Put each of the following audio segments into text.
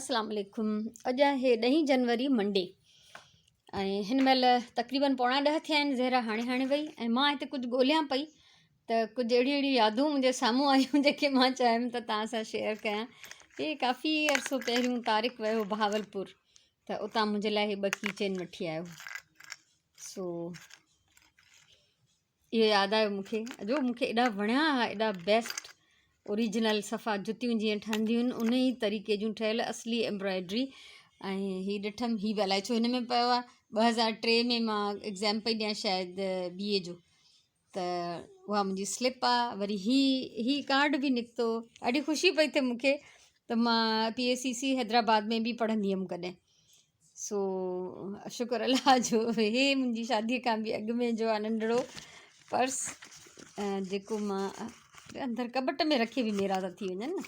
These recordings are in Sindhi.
اسلام عليڪم اڄ آهي ڏهين جنوري منڊي ۽ هن مهل تقريبن پوڻا ڏهه ٿيا آهن زهرا هاڻي هاڻي وئي ۽ مان هتي ڪجهه ڳوليان پئي ته ڪجهه اهڙيون اهڙيون يادون منهنجي سامهون آيون جيڪي مان چاهيم ته توهان سان شيئر ڪيان. هي ڪافي عرصو پهريون طارق ويو بهاولپور ته اتان منهنجي لاء هي ٻه ڪي چين وٺي آيو سو اهو ياد آيو مون کي جو مون کي ايڏا وڻيا ها ايڏا بيسٽ اوريجنل صفا جتيون جيئن ٺهنديون آهن ان ئي طريقي جون ٺهيل اصلي ايمبرائڊري ۽ هي ڏٺم هي به الائي ڇو هن ۾ پيو آهي 2003 ۾ مان ايگزام پئي ڏيان شايد بي اي جو ته اها منهنجي سلپ آهي وري هي هي ڪارڊ به نڪتو ڏاڍي خوشي پئي ٿئي مون کي ته مان P A C C Hyderabad ۾ به پڙهندي هيم ڪڏهن سو شڪر الله جو هي منهنجي شاديء کان به اڳ ۾ جو آهي ننڍڙو پرس جيڪو مان اندر ڪٻٽ ۾ رکي به ميرا ٿا ٿي وڃن نه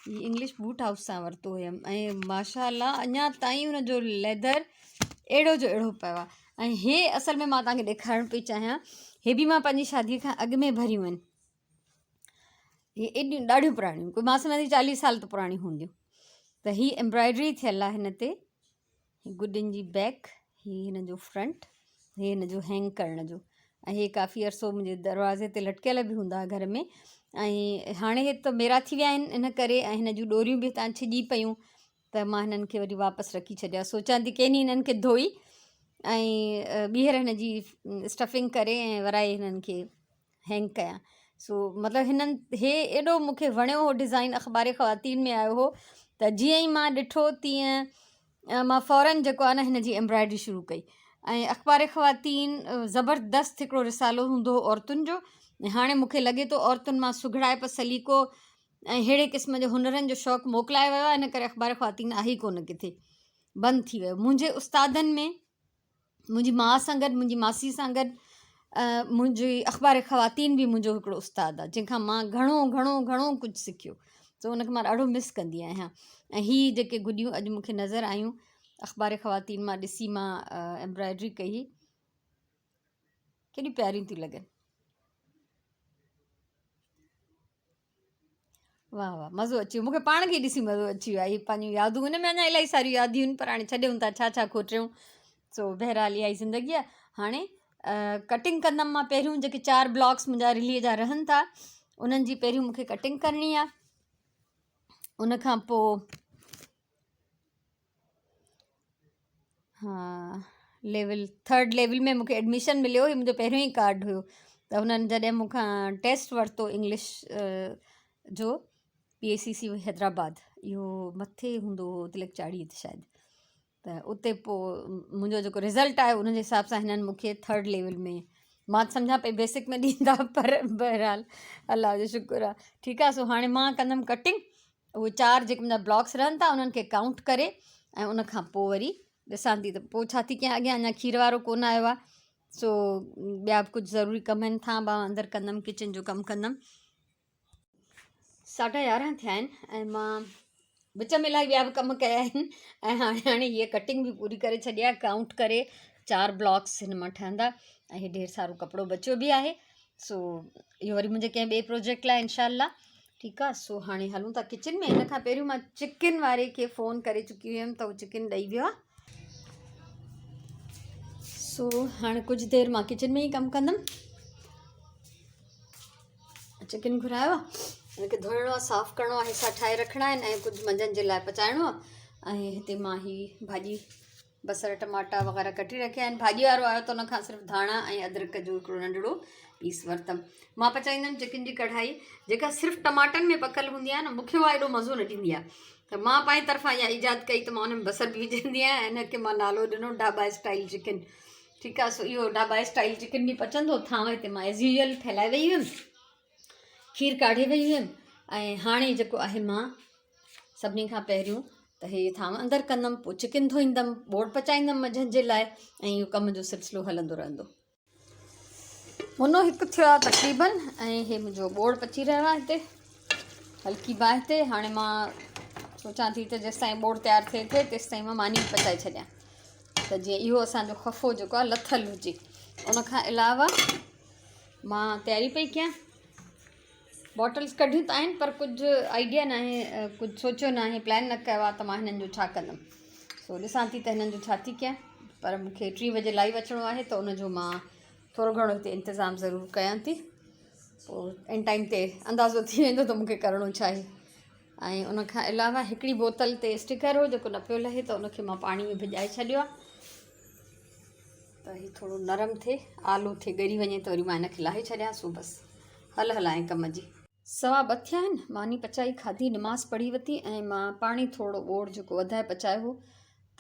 هي انگلش بوٽ هائوس تان ورتو هيم ۽ ماشاء الله اڃا تائين ان جو ليدر اهڙو جو اهڙو پيو آهي ۽ هي اصل ۾ مان توهان کي ڏيکارڻ پئي چاهيان هي به مان پنهنجي شاديء کان اڳ ۾ ڀريون آهن هي ايڏيون ڏاڍيون پراڻيون ڪوئي مان سمجهان ٿي 40 سال ته پراڻيون هونديون ته هي ايمبرائڊري ٿيل آهي هن تي گڏين جي بيڪ هي هن جو فرنٽ هي هن جو هينگ ڪرڻ جو ۽ هي ڪافي عرصو منهنجي دروازي تي لٽڪيل به هوندا گهر ۾ ۽ هاڻي هي ته ميرا ٿي ويا آهن ان ڪري ۽ هن جون ڏوريون به هتان ڇڄي پيون ته مان هنن کي وري واپس رکي ڇڏيا سوچان ٿي ڪنهن ڏينهن هنن کي ڌوئي ۽ ٻيهر هن جي اسٽفنگ ڪري ۽ ورائي هنن کي هينگ ڪيان سو مطلب هنن هي ايڏو مون کي وڻيو هو ڊزائن اخبار خواتين ۾ آيو هو ته جيئن ئي مان ڏٺو تيئن مان فورن جيڪو آهي نه هن جي ايمبرائڊري شروع ڪئي ۽ اخبار خواتين زبردست هڪڙو رسالو هوندو هو عورتن جو هاڻي مون کي لڳي ٿو عورتن مان سگهڙائپ سليقو ۽ ههڙي قسم جو هنرن جو شوق موڪلائي ويو آهي ان ڪري اخبار خواتين آهي ئي ڪونه ڪٿي بند ٿي ويو منهنجي استادن ۾ منهنجي ماء سان گڏ منهنجي ماسي سان گڏ منهنجي اخبار خواتين به منهنجو هڪڙو استاد آهي جنهن کان مان گهڻو گهڻو گهڻو ڪجهه سکيو ته ان کي مان ڏاڍو مس ڪندي آهيان ۽ هي جيڪي گڏيون اڄ مونکي نظر آيون اخبار خواتين مان ڏسي مان ايمبرائڊري ڪئي ڪيڏيون پياريون ٿيون لڳن. واهه واهه مزو اچي ويو مونکي پاڻ کي ڏسي مزو اچي ويو آهي پنهنجون يادون هن ۾ اڃا الاهي ساريون ياديون آهن پر هاڻي ڇڏيون ٿا ڇا ڇا کوٽيون سو بهرحال اها ئي زندگي آهي هاڻي ڪٽنگ ڪندم مان پهريون جيڪي چار بلاڪس منهنجا رلي جا رهن ٿا انهن جي پهريون مونکي ڪٽنگ ڪرڻي آهي ان کان پوء ها ليول ٿرڊ ليول ۾ مونکي ايڊميشن مليو هي منهنجو پهريون ئي ڪارڊ هيو ته هنن جڏهن مون کان ٽيسٽ ورتو انگلش جو پي اي سي سي حيدرآباد اهو مٿي هوندو هو تلڪ چاڙهي تي شايد ته اتي پوء منهنجو جيڪو رزلٽ آيو ان جي حساب سان هنن مونکي ٿرڊ ليول ۾ مان سمجهان پئي بيسڪ ۾ ڏيندا پر بهرحال الله جو شڪر آهي ٺيڪ آهي سو هاڻي مان ڪندم ڪٽنگ اهي چار جيڪي منهنجا بلاڪس رهن ٿا انهن کي ڪائونٽ ڪري ۽ ان کان پوء وري ڏسان ٿي ته پوء ڇا ٿي ڪيان اڳيان اڃا کير وارو ڪونه آيو آهي سو ٻيا به ڪجهه ضروري ڪم آهن ٿان ٻان اندر ڪندم ڪچن جو ڪم ڪندم. 11:30 ٿيا آهن ۽ مان وچ ۾ الاهي ٻيا به ڪم ڪيا آهن ۽ هاڻي هاڻي هيء ڪٽنگ به پوري ڪري ڇڏي آهي ڪائونٽ ڪري چار بلاڪس هن مان ٺهندا ۽ هي ڍير سارو ڪپڙو بچيو به آهي سو اهو وري منهنجي ڪنهن ٻئي پروجيڪٽ لاء انشاء الله ٺيڪ آ سو هاڻي هلون ٿا ڪچن ۾ ان کان پهريون مان چڪن واري کي فون ڪري چڪي هيم ته هو چڪن ڏئي ويو آ سو هاڻي ڪجهه دير مان ڪچن ۾ ئي ڪم ڪندم چڪن گهرايو آ ان کي ڌوئڻو آ صاف ڪرڻو آ حصا ٺاهي رکڻا آهن ۽ ڪجهه منجهند جي لاء پچائڻو آ ۽ هتي مان هي ڀاڄي بصر ٽماٽا وغيره ڪٽي رکيا آهن ڀاڄي وارو آيو ته ان کان صرف ڌاڻا ۽ ادرڪ جو هڪڙو ننڍڙو پيس ورتم مان پچائيندم چڪن جي ڪڙهائي جيڪا صرف ٽماٽن ۾ پڪل هوندي آهي نه مونکي اها ايڏو مزو نه ڏيندي آهي ته مان پنهنجي طرفان اها ايجاد ڪئي ته مان ان ۾ بصر به وجهندي آهيان ان کي مان نالو ڏنو ڍابا اسٽائل چڪن ٺيڪ آهي سو اهو ڍابا اسٽائل چڪن به پچندو ٿانو هتي مان ايز يوزل ڦهلائي وئي هيم کير ڪاڙهي وئي هيم ۽ هاڻي جيڪو آهي مان سڀني کان پهريون ته هي ٿانو اندر ڪندم پوء چڪن ڌوئيندم ٻوڙ پچائيندم منجهند جي لاء ۽ اهو ڪم جو سلسلو هلندو رهندو. منو هڪ ٿيو آهي تقريبن ۽ هي منهنجو ٻوڙ پچي رهيو آهي هتي هلڪي باهه تي هاڻي مان سوچان ٿي ته جيستائين ٻوڙ تيار ٿئي ٿئي تيستائين مان ماني به پچائي ڇڏيان ته جيئن اهو اسانجو خفو جيڪو آهي لٿل هجي ان کان علاوه مان تياري پئي ڪيان. باٽلس ڪڍيون ته آهن پر ڪجهه آئيڊيا ناهي ڪجهه سوچيو ناهي پلان نه ڪيو آهي ته مان هنن جو ڇا ڪندم سو ڏسان ٿي ته هنن جو ڇا ٿي ڪيان پر مون کي ٽي بجي لائيو اچڻو آهي ته ان جو مان ٿورو گهڻو هتي انتظام ضرور ڪيان ٿي پوء ان ٽائيم تي اندازو ٿي ويندو ته مون کي ڪرڻو ڇا آهي ۽ ان کان علاوه هڪڙي بوتل تي اسٽيڪر هو جيڪو نه پيو لهي ته ان کي مان پاڻي ۾ ڀڄائي ڇڏيو آهي ته هي ٿورو نرم ٿئي آلو ٿئي ڳري وڃي ته وري مان هن کي لاهي ڇڏيان سو بس هل هلائين ڪم جي. سوا ٻه ٿيا آهن ماني پچائي کاڌي نماز پڙهي وتي ۽ مان پاڻي ٿورو ٻوڙ جيڪو وڌائي پچايو هو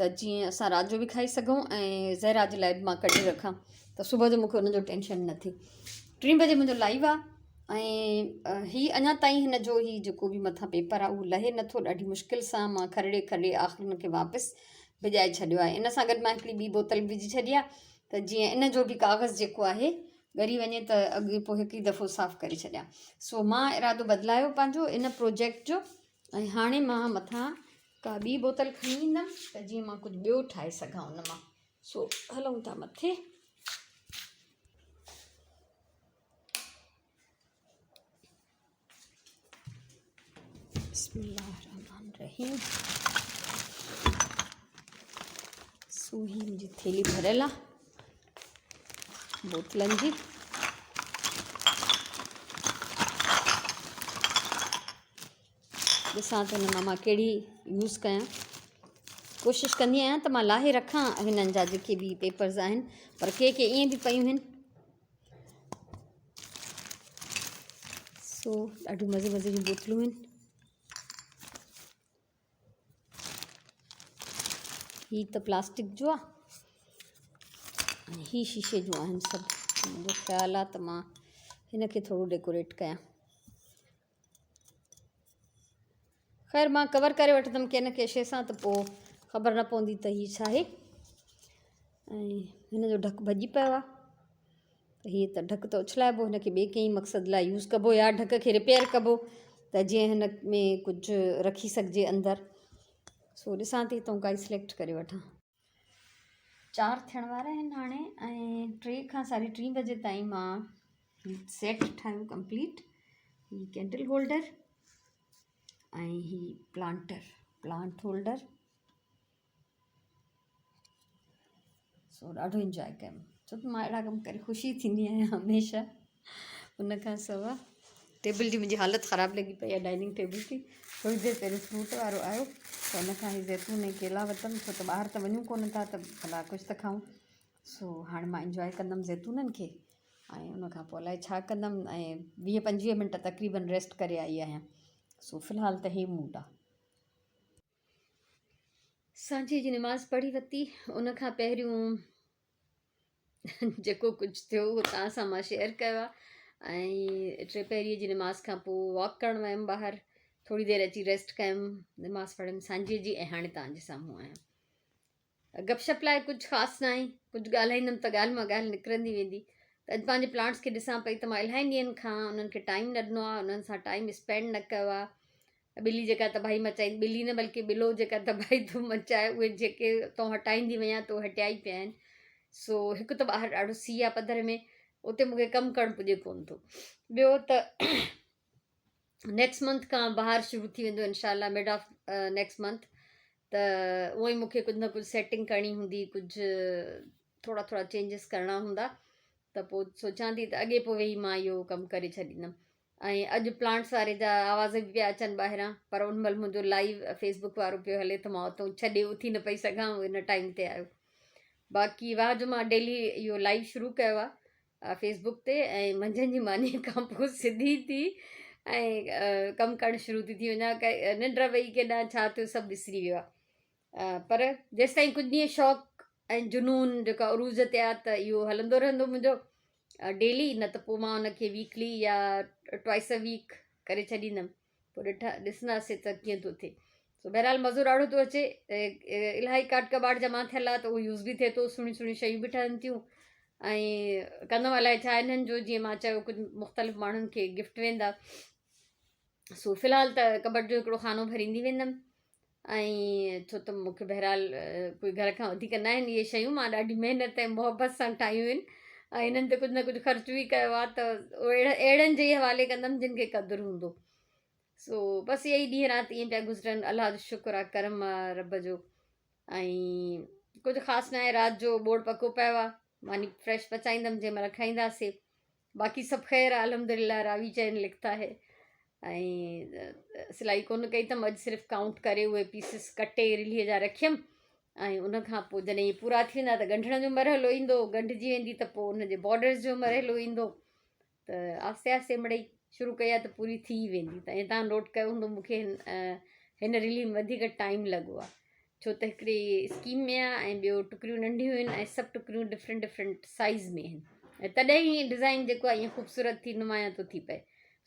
ته جيئن اسان رات جو به کائي سگهون ۽ زهرا جي لاء به مان ڪڍي رکان ته صبح جو مونکي ان جو ٽينشن نه ٿئي ٽين بجي منهنجو لائيو آهي ۽ هي اڃا تائين هن جو هي جيڪو به مٿان پيپر آهي اهو لهي نٿو ڏاڍي مشڪل سان مان کرڙي کرڙي آخر هن کي واپس ڀڄائي ڇڏيو آهي ان سان گڏ مان هڪڙي ٻي بوتل به وجهي ڇڏي آهي ته جيئن ان جو به ڪاغذ جيڪو آهي ڳري وڃي ته اڳي پوء هڪ ئي دفعو صاف ڪري ڇڏيان سو مان ارادو بدلايو پنهنجو ان پروجيڪٽ جو ۽ هاڻي مان مٿان ڪا ٻي بوتل کڻي ايندم ته جيئن مان ڪجهه ٻيو ٺاهي سگهان ان مان سو هلون ٿا مٿي. بسم الله الرحمن الرحيم سو هي منهنجي ٿيلهي ڀريل آ بوتلن جي ڏسان ته هن مان مان ڪهڙي يوز ڪيان ڪوشش ڪندي آهيان ته مان لاهي رکان هنن جا جيڪي به پيپرز آهن پر ڪي ڪي ائين به پيون آهن سو ڏاڍيون مزي مزي جون بوتلون آهن هي ته پلاسٽڪ جو آهي ۽ هي شيشي جون آهن سڀ منهنجو خيال آهي ته مان هن کي ٿورو ڊيڪوريٽ ڪيان خير مان ڪور ڪري وٺندم ڪنهن نه ڪنهن شيء سان ته پوء خبر نه پوندي ته هي ڇا آهي ۽ هن جو ڍڪ ڀڄي پيو آهي ته هي ته ڍڪ ته اڇلائبو هن کي ٻئي ڪنهن مقصد لاء يوز ڪبو يا ڍڪ کي رپيئر ڪبو ته جيئن هن ۾ ڪجهه رکي سگهجي اندر سو ڏسان ٿي هتان ڪائي سليڪٽ ڪري وٺان. چار ٿيڻ وارا آهن هاڻي ۽ ٽي کان ساڍي ٽي بجي تائين مان هي سيٽ ٺاهيو ڪمپليٽ هي ڪينڊل هولڊر ۽ هي پلانٽر پلانٽ هولڊر سو ڏاڍو انجواء ڪيم ڇو ته مان اهڙا ڪم ڪري خوشي ٿيندي آهيان هميشه ان کان سوا ٽيبل جي منهنجي حالت خراب لڳي پئي آهي ڊائننگ ٽيبل جي ٿوري دير پهريون فروٽ وارو آيو ته ان کان هي زيتون ۽ ڪيلا ورتم ڇو ته ٻاهر ته وڃون ڪونه ٿا ته ڀلا ڪجهه ته کائون سو هاڻي مان انجواء ڪندم زيتونن کي ۽ ان کان پوء الائي ڇا ڪندم ۽ 20 25 منٽ تقريبن ريسٽ ڪري آئي آهيان سو في الحال ته هي موڊ آهي. سانجهيء جي نماز پڙهي ورتي ان کان پهريون جيڪو ڪجهه ٿيو اهو توهان سان مان شيئر ڪيو آهي ۽ ٽي پهريء جي نماز کان پوء واڪ ڪرڻ ويم ٻاهر ٿوري دير اچي ريسٽ ڪيم نماز پڙهيم سانجهيء جي ۽ هاڻي توهان جي سامهون آهيان گپ شپ لاء ڪجهه خاص ناهي ڪجهه ڳالهائيندم ته ڳالهه مان ڳالهه نڪرندي ويندي ته اڄ پنهنجي پلانٽس کي ڏسان پئي ته مان الاهي ڏينهن کان انهن کي ٽائيم نه ڏنو آهي انهن سان ٽائيم اسپينڊ نه ڪيو آهي ٻلي جيڪا تباهي مچائي ٻلي نه بلڪه ٻلو جيڪا تباهي ٿو مچائي اهي جيڪي تون هٽائيندي وڃان تو هٽيا ئي پيا آهن سو هڪ ته ٻاهر ڏاڍو سي آهي پڌر ۾ اتي مونکي ڪم ڪرڻ پڄي ڪونه ٿو ٻيو ته نيڪسٽ منٿ کان بهار شروع ٿي ويندو انشاء الله مڊ آف نيڪسٽ منٿ ته اونئن ئي مونکي ڪجهه نه ڪجهه سيٽنگ ڪرڻي هوندي ڪجهه ٿورا ٿورا چينجز ڪرڻا هوندا ته پوء سوچان ٿي ته اڳي پوء ويهي مان اهو ڪم ڪري ڇڏيندم ۽ اڄ پلانٽس واري جا آواز به پيا اچن ٻاهران پر ان مهل منهنجو لائيو فيس بڪ وارو پيو هلي ته مان اتو ڇڏي اٿي نه پئي سگهان ان ٽائيم تي آيو باقي واهه جو مان ڊيلي اهو لائيو شروع ڪيو آهي فيس بڪ تي ۽ منجهند جي ماني کان پوء سڌي ٿي ۽ ڪم ڪرڻ شروع ٿي ٿي وڃان ننڊ وئي ڪيڏانهن ڇا ٿيو سڀ وسري ويو آهي پر جيستائين ڪجهه ڏينهن شوق ۽ جنون جيڪا عروج تي آهي ته اهو هلندو رهندو منهنجو ڊيلي نه ته پوء مان ان کي ويڪلي يا ٽوائس ا ويڪ ڪري ڇڏيندم پوء ڏٺا ڏسنداسين ته ڪيئن ٿو ٿئي سو بهرحال مزو ڏاڍو ٿو اچي الاهي ڪاٽ ڪٻاڙ جمع ٿيل آهي ته اهو يوز به ٿئي ٿو سهڻيون سهڻيون شيون به ٺهن ٿيون ۽ ڪندم الائي ڇا انهن جو جيئن مان چيو ڪجهه مختلف ماڻهن کي گفٽ ويندا سو في الحال ته ڪٻٽ جو هڪڙو خانو ڀريندي ويندم ۽ ڇو ته مون کي بهرحال ڪوئي گهر کان وڌيڪ نه آهن اهي شيون مان ڏاڍي محنت ۽ محبت سان ٺاهيون آهن ۽ انهن تي ڪجهه نه ڪجهه خرچ به ڪيو آهي ته اهڙن جي ئي حوالي ڪندم جن کي قدر هوندو. سو بس اهي ئي ڏينهن رات ائين پيا گذرن. الله جو شڪر آهي، ڪرم آهي رب جو. ۽ ڪجهه خاص ناهي، رات جو ٻوڙ پڪو پيو آهي، ماني فريش پچائيندم جنهن مهل کائينداسي. باقي سڀ خير آهي الحمدلله. راوي چين لکتا هي. ۽ سلائي ڪونه ڪئي اٿم اڄ، صرف ڪائونٽ ڪري اهي پيسز ڪٽي رليء جا رکيم ۽ ان کان پوء جڏهن اهي پورا ٿي ويندا ته ڳنڍڻ جو مرحلو ايندو، ڳنڍجي ويندي ته پوء ان جي بارڊرز جو مرحلو ايندو. ته آهستي آهستي مڙئي شروع ڪئي آهي ته پوري ٿي ويندي. ته ائين تان نوٽ ڪيو هوندو مون کي هن رلي ۾ وڌيڪ ٽائيم لڳو آهي، ڇو ته هڪڙي اسڪيم ۾ آهي ۽ ٻيو ٽڪريون ننڍيون آهن ۽ سڀ ٽڪريون ڊفرنٽ ڊفرنٽ سائيز ۾ آهن ۽ تڏهن ئي ڊزائين جيڪو آهي ائين خوبصورت ٿي نمايان ٿو ٿي پئي.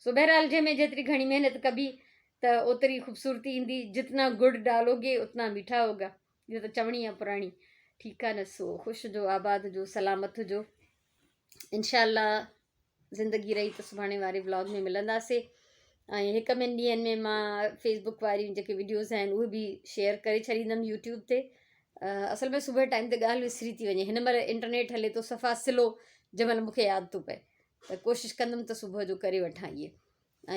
سو بهرحال جنهن ۾ جيتري گهڻي محنت ڪبي ته اوتري خوبصورتي ايندي. جتنا گڙ ڊالوگي اتنا ميٺا هوگا، اهو ته چوڻي آهي پراڻي، ٺيڪ آهي نه. سو خوش هجو، آباد هجو، سلامت هجو. انشاء الله زندگي رهي ته سڀاڻي واري ولاگ ۾ ملنداسي. ۽ هڪ ٻن ڏينهن ۾ مان فيسبوڪ واريون جيڪي وڊيوز آهن اهي به شيئر ڪري ڇڏيندم يوٽيوب تي. اصل ۾ صبح ٽائيم تي ڳالهه وسري ٿي وڃي. هن مهل انٽرنيٽ هلي ٿو صفا سلو، جنهن مهل مونکي ياد ٿو پئي ته ڪوشش ڪندم ته صبح جو ڪري وٺان اهي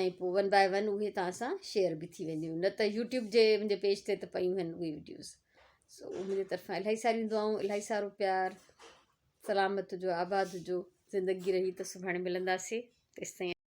۽ پوء ون باء ون اهي توهان سان شيئر به ٿي وينديون، نه ته يوٽيوب جي منهنجي پيج تي ته پيون آهن اهي وڊيوز. سو منهنجي طرفان الاهي ساريون دعائون، الاهي سارو پيار. سلامت هجو، آباد هجو. زندگي رهي ته سڀاڻي ملنداسي. تيستائين.